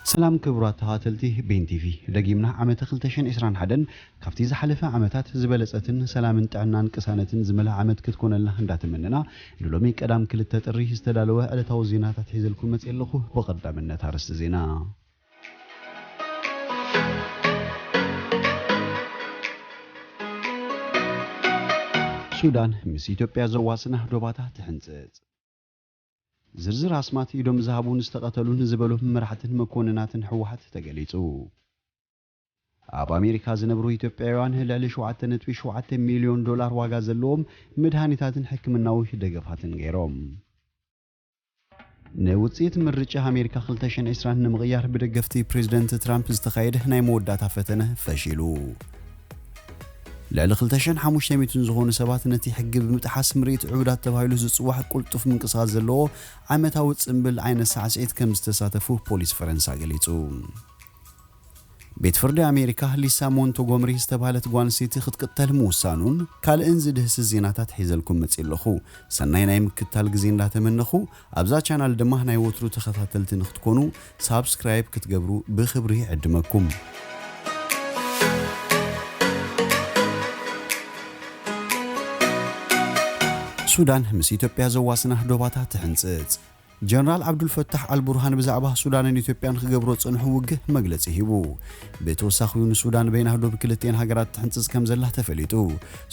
ሰላም ክቡራት ተኸታተልቲ ቤን ቲቪ፣ ደጊምና ዓመተ ክልተ ሽሕን ዕስራን ሓደን ካብቲ ዝሓለፈ ዓመታት ዝበለጸትን ሰላምን ጥዕናን ቅሳነትን ዝመልኣ ዓመት ክትኮነልና እንዳተመነና፣ ንሎሚ ቀዳም ክልተ ጥሪ ዝተዳለወ ዕለታዊ ዜናታት ሒዘልኩም መጺኤ ኣለኹ። ብቐዳምነት ኣርእስቲ ዜና። ሱዳን ምስ ኢትዮጵያ ዘዋስና ዶባታ ትሕንጽጽ። ዝርዝር ኣስማት ኢዶም ዝሃቡን ዝተቐተሉን ዝበሎም መራሕትን መኮንናትን ህወሓት ተገሊጹ። ኣብ ኣሜሪካ ዝነብሩ ኢትዮጵያውያን ልዕሊ ሸውዓተ ነጥቢ ሸውዓተ ሚልዮን ዶላር ዋጋ ዘለዎም መድሃኒታትን ሕክምናዊ ደገፋትን ገይሮም። ንውጽኢት ምርጫ ኣሜሪካ ክልተ ሽሕን ዕስራን ንምቕያር ብደገፍቲ ፕሬዝደንት ትራምፕ ዝተኻየደ ናይ መወዳእታ ፈተነ ፈሺሉ። ልዕሊ ክልተ ሽሕን ሓሙሽተ ሚእትን ዝኾኑ ሰባት ነቲ ሕጊ ብምጥሓስ ምርኢት ዕቡዳት ተባሂሉ ዝጽዋዕ ቅልጡፍ ምንቅስቓስ ዘለዎ ዓመታዊ ጽምብል ዓይነት ሳዕስዒት ከም ዝተሳተፉ ፖሊስ ፈረንሳ ገሊጹ። ቤት ፍርዲ ኣሜሪካ ሊሳ ሞንቶጎምሪ ዝተባህለት ጓል ኣንስተይቲ ክትቅተል ምውሳኑን ካልእን ዝድህስስ ዜናታት ሒዘልኩም መጺእ ኣለኹ። ሰናይ ናይ ምክታል ግዜ እንዳተመነኹ፣ ኣብዛ ቻናል ድማ ናይ ወትሩ ተኸታተልቲ ንክትኮኑ ሳብስክራይብ ክትገብሩ ብኽብሪ ይዕድመኩም። ሱዳን ምስ ኢትዮጵያ ዘዋስና ዶባታ ትሕንጽጽ። ጀነራል ዓብዱልፈታሕ ኣልቡርሃን ብዛዕባ ሱዳንን ኢትዮጵያን ክገብሮ ዝጸንሑ ውግእ መግለጺ ሂቡ። ብተወሳኺ እውን ሱዳን በይና ዶብ ክልቲኤን ሃገራት ትሕንጽጽ ከም ዘላ ተፈሊጡ።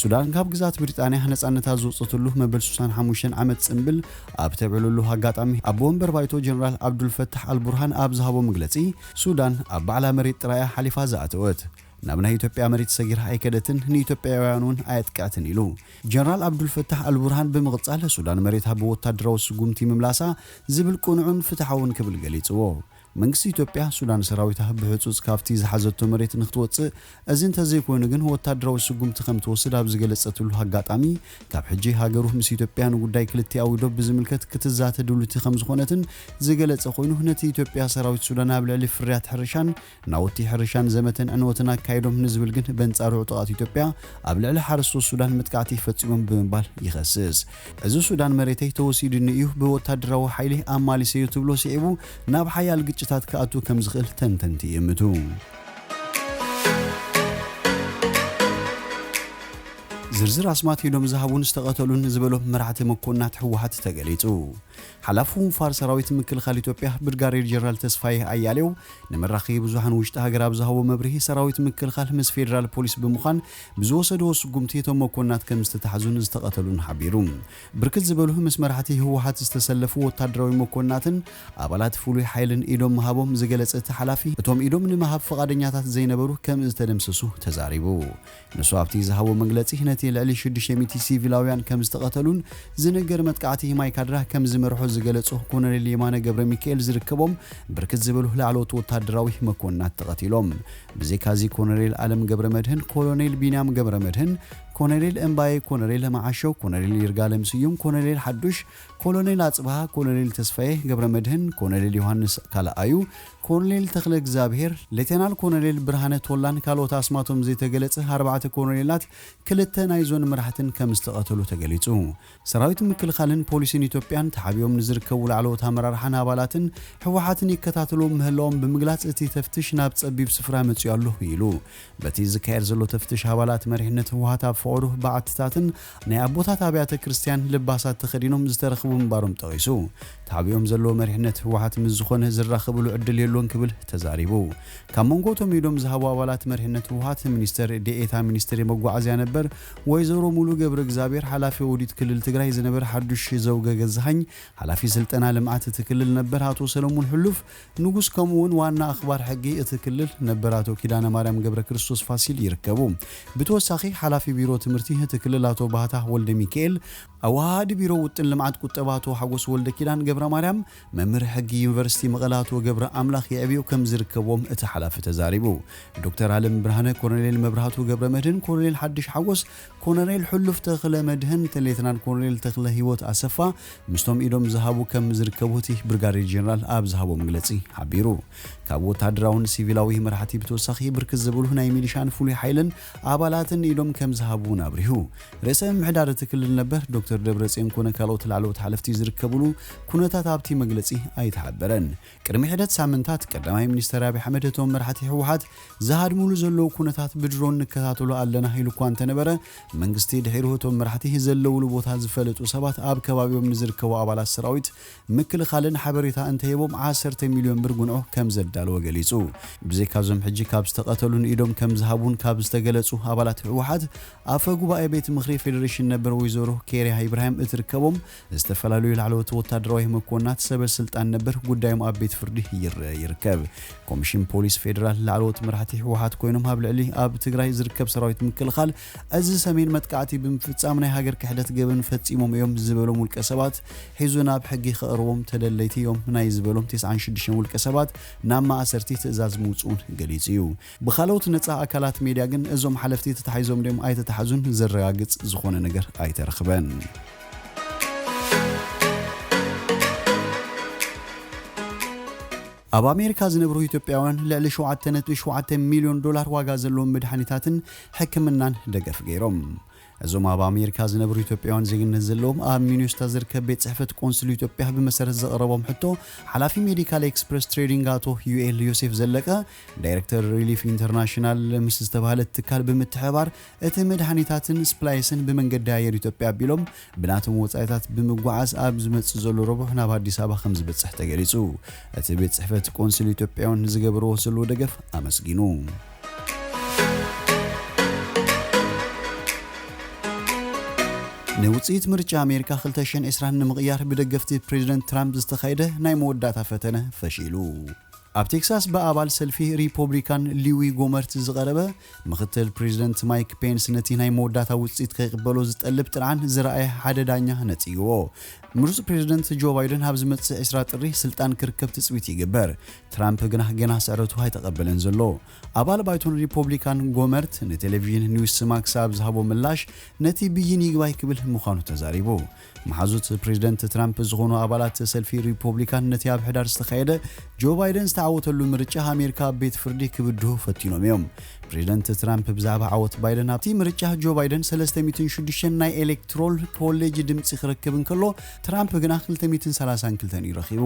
ሱዳን ካብ ግዛት ብሪጣንያ ነጻነታ ዝወጸትሉ መበል ሱሳን ሓሙሽተን ዓመት ጽምብል ኣብ ተብዕለሉ ኣጋጣሚ ኣቦ ወንበር ባይቶ ጀነራል ዓብዱልፈታሕ ኣልቡርሃን ኣብ ዝሃቦ መግለጺ፣ ሱዳን ኣብ ባዕላ መሬት ጥራያ ሓሊፋ ዝኣተወት፣ ናብ ናይ ኢትዮጵያ መሬት ሰጊራ ኣይከደትን፣ ንኢትዮጵያውያን እውን ኣየጥቅዐትን ኢሉ። ጀነራል ዓብዱልፈታሕ ኣልቡርሃን ብምቕጻል፣ ሱዳን መሬታ ብወታደራዊ ስጉምቲ ምምላሳ ዝብል ቅኑዕን ፍትሓውን ክብል ገሊጽዎ። መንግስቲ ኢትዮጵያ፣ ሱዳን ሰራዊታ ብህጹጽ ካብቲ ዝሓዘቶ መሬት ንክትወጽእ፣ እዚ እንተዘይኮይኑ ግን ወታደራዊ ስጉምቲ ከም ትወስድ ኣብ ዝገለጸትሉ ኣጋጣሚ፣ ካብ ሕጂ ሃገሩ ምስ ኢትዮጵያ ንጉዳይ ክልቲኣዊ ዶብ ብዝምልከት ክትዛተ ድልውቲ ከም ዝኾነትን ዝገለጸ ኮይኑ፣ ነቲ ኢትዮጵያ ሰራዊት ሱዳን ኣብ ልዕሊ ፍርያት ሕርሻን ናውቲ ሕርሻን ዘመተን ዕንወትን ኣካይዶም ንዝብል ግን በንጻሩ ዕጡቓት ኢትዮጵያ ኣብ ልዕሊ ሓረስቶት ሱዳን መጥቃዕቲ ፈጺሞም ብምባል ይኸስስ። እዚ ሱዳን መሬተይ ተወሲዱኒ እዩ፣ ብወታደራዊ ሓይሊ ኣማሊሰዮ ትብሎ ስዒቡ ናብ ሓያል ግጭታት ክኣቱ ከም ዝኽእል ተንተንቲ ይእምቱ። ዝርዝር ኣስማት ኢዶም ዝሃቡን ዝተቐተሉን ዝበሎም መራሕቲ መኮንናት ህወሓት ተገሊጹ። ሓላፊ ውንፋር ሰራዊት ምክልኻል ኢትዮጵያ ብርጋዴር ጀነራል ተስፋዬ ኣያሌው ንመራኸቢ ብዙሃን ውሽጢ ሃገር ኣብ ዝሃቦ መብርሂ፣ ሰራዊት ምክልኻል ምስ ፌዴራል ፖሊስ ብምዃን ብዝወሰድዎ ስጉምቲ እቶም መኮንናት ከም ዝተታሕዙን ዝተቐተሉን ሓቢሩ። ብርክት ዝበሉ ምስ መራሕቲ ህወሓት ዝተሰለፉ ወታደራዊ መኮንናትን ኣባላት ፍሉይ ሓይልን ኢዶም ምሃቦም ዝገለጸ እቲ ሓላፊ፣ እቶም ኢዶም ንምሃብ ፍቓደኛታት ዘይነበሩ ከም ዝተደምሰሱ ተዛሪቡ። ንሱ ኣብቲ ዝሃቦ መግለጺ፣ ነቲ ልዕሊ ሽዱሽተ ሚእቲ ሲቪላውያን ከም ዝተቐተሉን ዝንገር መጥቃዕቲ ማይካድራ ከም ዝመርሖ ዝገለጹ ኮሎኔል የማነ ገብረ ሚካኤል ዝርከቦም ብርክት ዝበሉ ላዕለዎት ወታደራዊ መኮንናት ተቐቲሎም። ብዘይካዚ ኮሎኔል ኣለም ገብረ መድህን፣ ኮሎኔል ቢንያም ገብረ መድህን፣ ኮሎኔል እምባየ፣ ኮሎኔል መዓሾ፣ ኮሎኔል ይርጋለም ስዩም፣ ኮሎኔል ሓዱሽ፣ ኮሎኔል ኣጽብሃ፣ ኮሎኔል ተስፋዬ ገብረ መድህን፣ ኮሎኔል ዮሃንስ ካልኣዩ፣ ኮሎኔል ተኽለ እግዚኣብሄር፣ ሌተናል ኮሎኔል ብርሃነ ቶላን ካልኦት ኣስማቶም ዘይተገለጸ ኣርባዕተ ኮሎኔላት ክልተ ናይ ዞን መራሕትን ከም ዝተቐተሉ ተገሊጹ። ሰራዊት ምክልኻልን ፖሊስን ኢትዮጵያን ተሓቢኦም ንዝርከቡ ላዕለዎት ኣመራርሓን ኣባላትን ህወሓትን ይከታተሉ ምህላዎም ብምግላጽ፣ እቲ ተፍትሽ ናብ ጸቢብ ስፍራ መጺኡ ኣሎ ኢሉ። በቲ ዝካየድ ዘሎ ተፍትሽ ኣባላት መሪሕነት ህወሓት ኣብ ፈቐዶ በዓትታትን ናይ ኣቦታት ኣብያተ ክርስቲያን ልባሳት ተኸዲኖም ዝተረኽቡ ምንባሮም ጠቒሱ፣ ተሓቢኦም ዘለዉ መሪሕነት ህወሓት ምስ ዝኾነ ዝራኸብሉ ዕድል የሎን ክብል ተዛሪቡ። ካብ መንጎ እቶም ኢዶም ዝሃቡ ኣባላት መሪሕነት ህወሓት፣ ሚኒስተር ዴኤታ ሚኒስትሪ መጓዓዝያ ነበር ወይዘሮ ሙሉ ገብረ እግዚኣብሔር፣ ሓላፊ ኦዲት ክልል ትግራይ ዝነበረ ሓዱሽ ዘውገ ገዛሃኝ፣ ሓላፊ ስልጠና ልምዓት እቲ ክልል ነበር ኣቶ ሰለሙን ሕሉፍ ንጉስ፣ ከምኡ እውን ዋና ኣኽባር ሕጊ እቲ ክልል ነበር ኣቶ ኪዳነ ማርያም ገብረ ክርስቶስ ፋሲል ይርከቡ። ብተወሳኺ፣ ሓላፊ ቢሮ ትምህርቲ እቲ ክልል ኣቶ ባህታ ወልደ ሚካኤል፣ ኣወሃሃዲ ቢሮ ውጥን ልምዓት ቁጠባ ኣቶ ሓጎስ ወልደ ኪዳን ገብረ ማርያም፣ መምህር ሕጊ ዩኒቨርሲቲ መቐለ ኣቶ ገብረ ኣምላኽ የዕብዮ ከም ዝርከብዎም እቲ ሓላፊ ተዛሪቡ። ዶክተር ኣለም ብርሃነ፣ ኮሎኔል መብራህቱ ገብረ መድህን፣ ኮሎኔል ሓድሽ ሓጎስ፣ ኮሎኔል ሕሉፍ ተኽለ መድህን፣ ሌተናል ኮሎኔል ተኽለ ህይወት ኣሰፋ፣ ምስቶም ኢዶም ዝሃቡ ከም ዝርከቡ እቲ ብርጋዴር ጀነራል ኣብ ዝሃቦ መግለጺ ሓቢሩ። ካብ ወታደራውን ሲቪላዊ መራሕቲ ብተወሳኺ፣ ብርክት ዝበሉ ናይ ሚሊሻን ፍሉይ ሓይልን ኣባላትን ኢዶም ከም ዝሃቡ እውን ኣብሪሁ። ርእሰ ምምሕዳር እቲ ክልል ነበር ዶክተር ደብረጽዮን ኮነ ካልኦት ላዕለዎት ሓለፍቲ ዝርከብሉ ኩነታት ታት ኣብቲ መግለጺ ኣይተሓበረን። ቅድሚ ሒደት ሳምንታት ቀዳማይ ሚኒስተር ኣብይ ኣሕመድ እቶም መራሕቲ ህወሓት ዝሃድሙሉ ዘለዉ ኩነታት ብድሮን ንከታተሎ ኣለና ኢሉ እኳ እንተነበረ፣ መንግስቲ ድሒሩ እቶም መራሕቲ ዘለውሉ ቦታ ዝፈለጡ ሰባት ኣብ ከባቢኦም ንዝርከቡ ኣባላት ሰራዊት ምክልኻልን ሓበሬታ እንተሂቦም ዓሰርተ ሚልዮን ብር ጉንዖ ከም ዘዳለወ ገሊጹ። ብዘይካዞም ሕጂ ካብ ዝተቐተሉን ኢዶም ከም ዝሃቡን ካብ ዝተገለጹ ኣባላት ህወሓት ኣፈ ጉባኤ ቤት ምኽሪ ፌዴሬሽን ነበር ወይዘሮ ኬርያ ኢብራሂም እትርከቦም ዝተፈላለዩ ላዕለዎት ወታደራዊ መኮንናት ሰበ ስልጣን ነበር ጉዳዮም ኣብ ቤት ፍርዲ ይረአ ይርከብ። ኮሚሽን ፖሊስ ፌዴራል ላዕለዎት መራሕቲ ህወሓት ኮይኖም ኣብ ልዕሊ ኣብ ትግራይ ዝርከብ ሰራዊት ምክልኻል እዚ ሰሜን መጥቃዕቲ ብምፍጻም ናይ ሃገር ክሕደት ገበን ፈጺሞም እዮም ዝበሎም ውልቀ ሰባት ሒዙ ናብ ሕጊ ከቕርቦም ተደለይቲ እዮም ናይ ዝበሎም ተስዓን ሽዱሽተን ውልቀ ሰባት ናብ ማእሰርቲ ትእዛዝ ምውፅኡን ገሊጹ እዩ። ብኻልኦት ነጻ ኣካላት ሜድያ ግን እዞም ሓለፍቲ ተታሒዞም ድዮም ኣይተታሕዙን ዘረጋግጽ ዝኾነ ነገር ኣይተረኽበን። ኣብ ኣሜሪካ ዝነብሩ ኢትዮጵያውያን ልዕሊ ሸውዓተ ነጥቢ ሸውዓተ ሚልዮን ዶላር ዋጋ ዘለዎም መድሓኒታትን ሕክምናን ደገፍ ገይሮም። እዞም ኣብ ኣሜሪካ ዝነብሩ ኢትዮጵያውያን ዜግነት ዘለዎም ኣብ ሚኒሶታ ዝርከብ ቤት ጽሕፈት ቆንስል ኢትዮጵያ ብመሰረት ዘቕረቦም ሕቶ፣ ሓላፊ ሜዲካል ኤክስፕረስ ትሬዲንግ ኣቶ ዩኤል ዮሴፍ ዘለቀ፣ ዳይሬክተር ሪሊፍ ኢንተርናሽናል ምስ ዝተባህለ ትካል ብምትሕባር እቲ መድሓኒታትን ስፕላይስን ብመንገዲ ኣየር ኢትዮጵያ ኣቢሎም ብናቶም ወጻኢታት ብምጓዓዝ ኣብ ዝመጽእ ዘሎ ረቡሕ ናብ ኣዲስ ኣበባ ከም ዝበጽሕ ተገሊጹ። እቲ ቤት ጽሕፈት ቆንስል ኢትዮጵያውያን ንዝገብርዎ ዘለዉ ደገፍ ኣመስጊኑ። ንውጽኢት ምርጫ ኣሜሪካ ክልተ ሽሕን ዕስራን ንምቕያር ብደገፍቲ ፕሬዚደንት ትራምፕ ዝተኻየደ ናይ መወዳእታ ፈተነ ፈሺሉ። ኣብ ቴክሳስ ብኣባል ሰልፊ ሪፖብሊካን ሊዊ ጎመርት ዝቐረበ፣ ምኽትል ፕሬዚደንት ማይክ ፔንስ ነቲ ናይ መወዳእታ ውጽኢት ከይቕበሎ ዝጠልብ ጥርዓን ዝረኣየ ሓደ ዳኛ ነጺግዎ። ምሩጽ ፕሬዚደንት ጆ ባይደን ኣብ ዝመጽእ ዕስራ ጥሪ ስልጣን ክርከብ ትጽቢት ይግበር። ትራምፕ ግና ገና ስዕረቱ ኣይተቐበለን ዘሎ። ኣባል ባይቶን ሪፖብሊካን ጎመርት ንቴሌቪዥን ኒውስ ማክስ ኣብ ዝሃቦ ምላሽ፣ ነቲ ብይን ይግባይ ክብል ምዃኑ ተዛሪቡ። መሓዙት ፕሬዚደንት ትራምፕ ዝኾኑ ኣባላት ሰልፊ ሪፖብሊካን ነቲ ኣብ ሕዳር ዝተኻየደ ጆ ባይደን ዝተዓወተሉ ምርጫ ኣሜሪካ ኣብ ቤት ፍርዲ ክብድሁ ፈቲኖም እዮም። ፕሬዚደንት ትራምፕ ብዛዕባ ዓወት ባይደን ኣብቲ ምርጫ ጆ ባይደን ሰለስተ ሚእትን ሽዱሽተን ናይ ኤሌክቶራል ኮሌጅ ድምፂ ክረክብ እንከሎ፣ ትራምፕ ግና ክልተ ሚእትን ሰላሳን ክልተን እዩ ረኺቡ።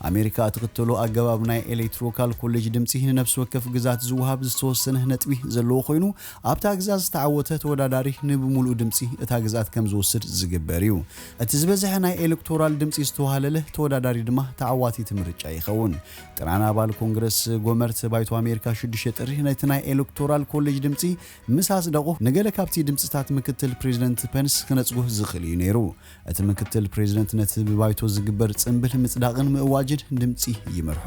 ኣሜሪካ እትኽተሎ ኣገባብ ናይ ኤሌክቶራል ኮሌጅ ድምፂ ንነፍሲ ወከፍ ግዛት ዝወሃብ ዝተወሰነ ነጥቢ ዘለዎ ኮይኑ፣ ኣብታ ግዛት ዝተዓወተ ተወዳዳሪ ንብምሉኡ ድምፂ እታ ግዛት ከም ዝወስድ ዝግበር እዩ። እቲ ዝበዝሐ ናይ ኤሌክቶራል ድምፂ ዝተዋሃለለ ተወዳዳሪ ድማ ተዓዋቲ እቲ ምርጫ ይኸውን። ጥርዓን ኣባል ኮንግረስ ጎመርት ባይቶ ኣሜሪካ ሽዱሽተ ጥሪ ነቲ ናይ ኤሌክቶራል ኮሌጅ ድምፂ ምስ ኣጽደቑ፣ ንገለ ካብቲ ድምፅታት ምክትል ፕሬዚደንት ፐንስ ክነጽጎ ዝኽእል እዩ ነይሩ። እቲ ምክትል ፕሬዚደንት ነቲ ብባይቶ ዝግበር ጽንብል ምጽዳቕን ምእዋጅን ድምጺ ይመርሖ።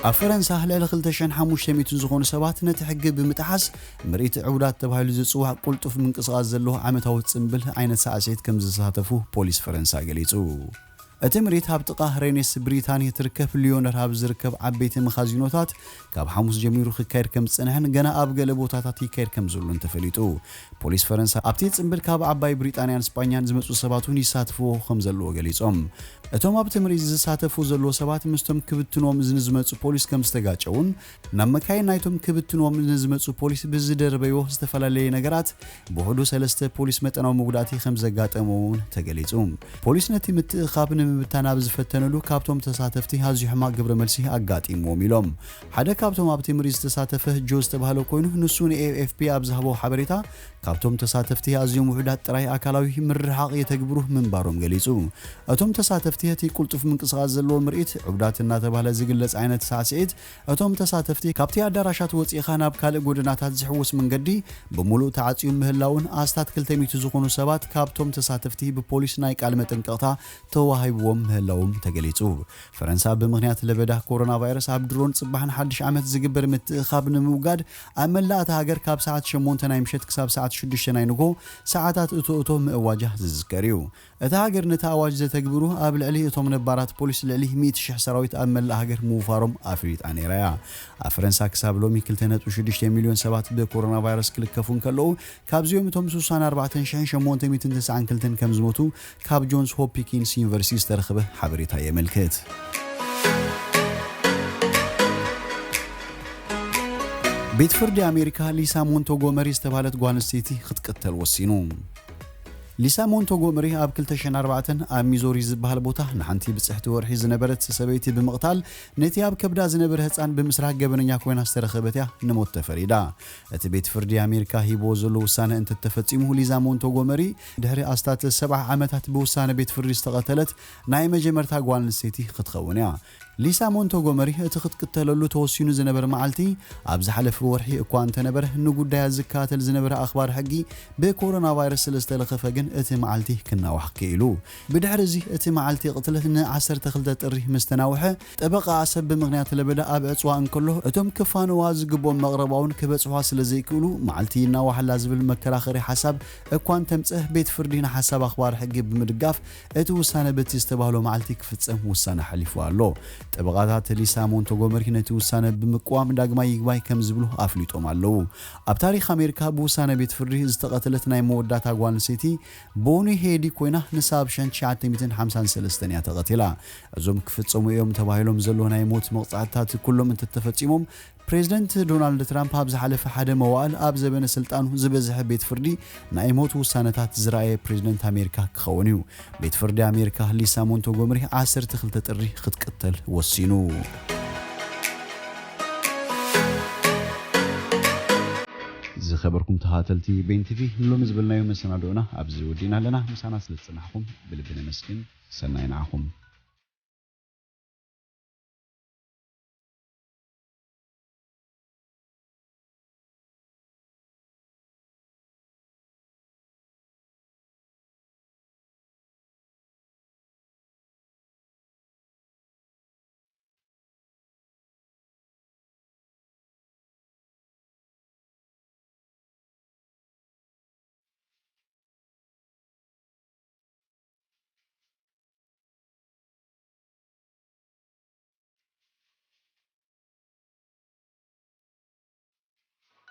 ኣብ ፈረንሳ ልዕሊ ክልተ ሽሕን ሓሙሽተ ሚእትን ዝኾኑ ሰባት ነቲ ሕጊ ብምጥሓስ ምርኢት ዕውዳት ተባሂሉ ዝጽዋዕ ቅልጡፍ ምንቅስቓስ ዘለዎ ዓመታዊ ጽንብል ዓይነት ሳዕስዒት ከም ዝሳተፉ ፖሊስ ፈረንሳ ገሊጹ። እቲ ምርኢት ኣብ ጥቓ ሬኔስ ብሪታንያ ትርከብ ሊዮነር ኣብ ዝርከብ ዓበይቲ መኻዚኖታት ካብ ሓሙስ ጀሚሩ ክካየድ ከም ዝጸንሐን ገና ኣብ ገለ ቦታታት ይካየድ ከም ዘሎን ተፈሊጡ። ፖሊስ ፈረንሳ ኣብቲ ጽንብል ካብ ዓባይ ብሪጣንያን ስጳኛን ዝመጹ ሰባት እውን ይሳተፍዎ ከም ዘለዎ ገሊጾም። እቶም ኣብቲ ምርኢት ዝሳተፉ ዘለዉ ሰባት ምስቶም ክብትንዎም ንዝመጹ ፖሊስ ከም ዝተጋጨውን ናብ መካይን ናይቶም ክብትንዎም ንዝመጹ ፖሊስ ብዝደርበይዎ ዝተፈላለየ ነገራት ብውሕዱ ሰለስተ ፖሊስ መጠናዊ መጉዳእቲ ከም ዘጋጠሞ እውን ተገሊጹ። ፖሊስ ነቲ ምትእኻብ ንምብታን ኣብ ዝፈተነሉ ካብቶም ተሳተፍቲ ኣዝዩ ሕማቕ ግብረ መልሲ ኣጋጢምዎም ኢሎም። ሓደ ካብቶም ኣብቲ ምርኢት ዝተሳተፈ ጆ ዝተባህለ ኮይኑ ንሱ ንኤኤፍፒ ኣብ ዝሃቦ ሓበሬታ ካብቶም ተሳተፍቲ ኣዝዮም ውሑዳት ጥራይ ኣካላዊ ምርሕሓቕ የተግብሩ ምንባሮም ገሊጹ። እቶም ተሳተፍቲ እቲ ቅልጡፍ ምንቅስቓስ ዘለዎ ምርኢት ዕውዳት እናተባህለ ዝግለጽ ዓይነት ሳዕስዒት እቶም ተሳተፍቲ ካብቲ ኣዳራሻት ወጺእኻ ናብ ካልእ ጎደናታት ዝሕውስ መንገዲ ብምሉእ ተዓጽዩ ምህላውን ኣስታት ክልተ ሚእቲ ዝኾኑ ሰባት ካብቶም ተሳተፍቲ ብፖሊስ ናይ ቃል መጠንቀቕታ ተዋሂብዎም ምህላዎም ተገሊጹ። ፈረንሳ ብምኽንያት ለበዳ ኮሮና ቫይረስ ኣብ ድሮን ጽባሕን ሓድሽ ዓመት ዝግበር ምትእኻብ ንምውጋድ ኣብ መላእ እታ ሃገር ካብ ሰዓት ሸሞንተ ናይ ምሸት ክሳብ ሰዓት ሽዱሽተ ናይ ንግሆ ሰዓታት እቶ እቶ ምእዋጃ ዝዝከር እዩ። እታ ሃገር ነቲ ኣዋጅ ዘተግብሩ ኣብ ልዕሊ እቶም ነባራት ፖሊስ ልዕሊ ሚእቲ ሽሕ ሰራዊት ኣብ መላእ ሃገር ምውፋሮም ኣፍሊጣ ነይራ እያ። ኣብ ፈረንሳ ክሳብ ሎሚ ክልተ ነጥቢ ሽዱሽተ ሚልዮን ሰባት ብኮሮና ቫይረስ ክልከፉ እንከለዉ፣ ካብዚኦም እቶም ስሳን ኣርባዕተን ሽሕን ሸሞንተ ሚእትን ተስዓን ክልተን ከም ዝሞቱ ካብ ጆንስ ሆፕኪንስ ዩኒቨርሲቲ ዝተረኽበ ሓበሬታ የመልክት። ቤት ፍርዲ ኣሜሪካ ሊሳ ሞንቶጎመሪ ዝተባህለት ጓል ኣንስተይቲ ክትቅተል ወሲኑ። ሊሳ ሞንቶጎመሪ ኣብ ክልተ ሽሕን ኣርባዕተን ኣብ ሚዞሪ ዝበሃል ቦታ ንሓንቲ ብጽሕቲ ወርሒ ዝነበረት ሰበይቲ ብምቕታል፣ ነቲ ኣብ ከብዳ ዝነበረ ህጻን ብምስራህ ገበነኛ ኮይና ዝተረኸበት እያ ንሞት ተፈሪዳ። እቲ ቤት ፍርዲ ኣሜሪካ ሂብዎ ዘሎ ውሳነ እንተተፈጺሙ፣ ሊዛ ሞንቶጎመሪ ድሕሪ ኣስታት ሰብዓ ዓመታት ብውሳነ ቤት ፍርዲ ዝተቐተለት ናይ መጀመርታ ጓል ኣንስተይቲ ክትኸውን እያ። ሊሳ ሞንቶጎመሪ እቲ ክትቅተለሉ ተወሲኑ ዝነበረ መዓልቲ ኣብ ዝሓለፈ ወርሒ እኳ እንተነበረ፣ ንጉዳያ ዝከታተል ዝነበረ ኣኽባር ሕጊ ብኮሮና ቫይረስ ስለ ዝተለኸፈ ግን እቲ መዓልቲ ክናዋሕ ክኢሉ። ብድሕሪ እዚ እቲ መዓልቲ ቅትለት ን12 ጥሪ ምስ ተናውሐ፣ ጠበቃኣ ሰብ ብምኽንያት ለበዳ ኣብ ዕጽዋ እንከሎ፣ እቶም ክፋንዋ ዝግብኦም መቕረባ እውን ክበጽሖ ስለ ዘይክእሉ መዓልቲ ይናዋሓላ ዝብል መከራኸሪ ሓሳብ እኳ እንተምጽእ፣ ቤት ፍርዲ ንሓሳብ ኣኽባር ሕጊ ብምድጋፍ እቲ ውሳነ በቲ ዝተባህሎ መዓልቲ ክፍጸም ውሳነ ሓሊፉ ኣሎ። ጠበቓታት ሊሳ ሞንቶጎመሪ ነቲ ውሳነ ብምቅዋም ዳግማይ ይግባይ ከም ዝብሉ ኣፍሊጦም ኣለዉ። ኣብ ታሪኽ ኣሜሪካ ብውሳነ ቤት ፍርዲ ዝተቐተለት ናይ መወዳእታ ጓል ኣንስተይቲ ቦኒ ሄዲ ኮይና፣ ንሳ ኣብ ሽሕን ትሽዓተ ሚእትን ሓምሳን ሰለስተን እያ ተቐቲላ። እዞም ክፍጸሙ እዮም ተባሂሎም ዘሎ ናይ ሞት መቕጻዕትታት ኩሎም እንተተፈጺሞም፣ ፕሬዚደንት ዶናልድ ትራምፕ ኣብ ዝሓለፈ ሓደ መዋእል ኣብ ዘበነ ስልጣኑ ዝበዝሐ ቤት ፍርዲ ናይ ሞት ውሳነታት ዝረኣየ ፕሬዚደንት ኣሜሪካ ክኸውን እዩ። ቤት ፍርዲ ኣሜሪካ ሊሳ ሞንቶጎመሪ ዓሰርተ ክልተ ጥሪ ክትቅተል ወሲኑ። ዝኸበርኩም ተኸታተልቲ ቤን ቲቪ፣ ንሎሚ ዝበልናዮ መሰናድኦና ኣብዚ ወዲእና ኣለና። ምሳና ስለ ዝጸናሕኩም ብልቢ ነመስግን። ሰናይ ንዓኹም።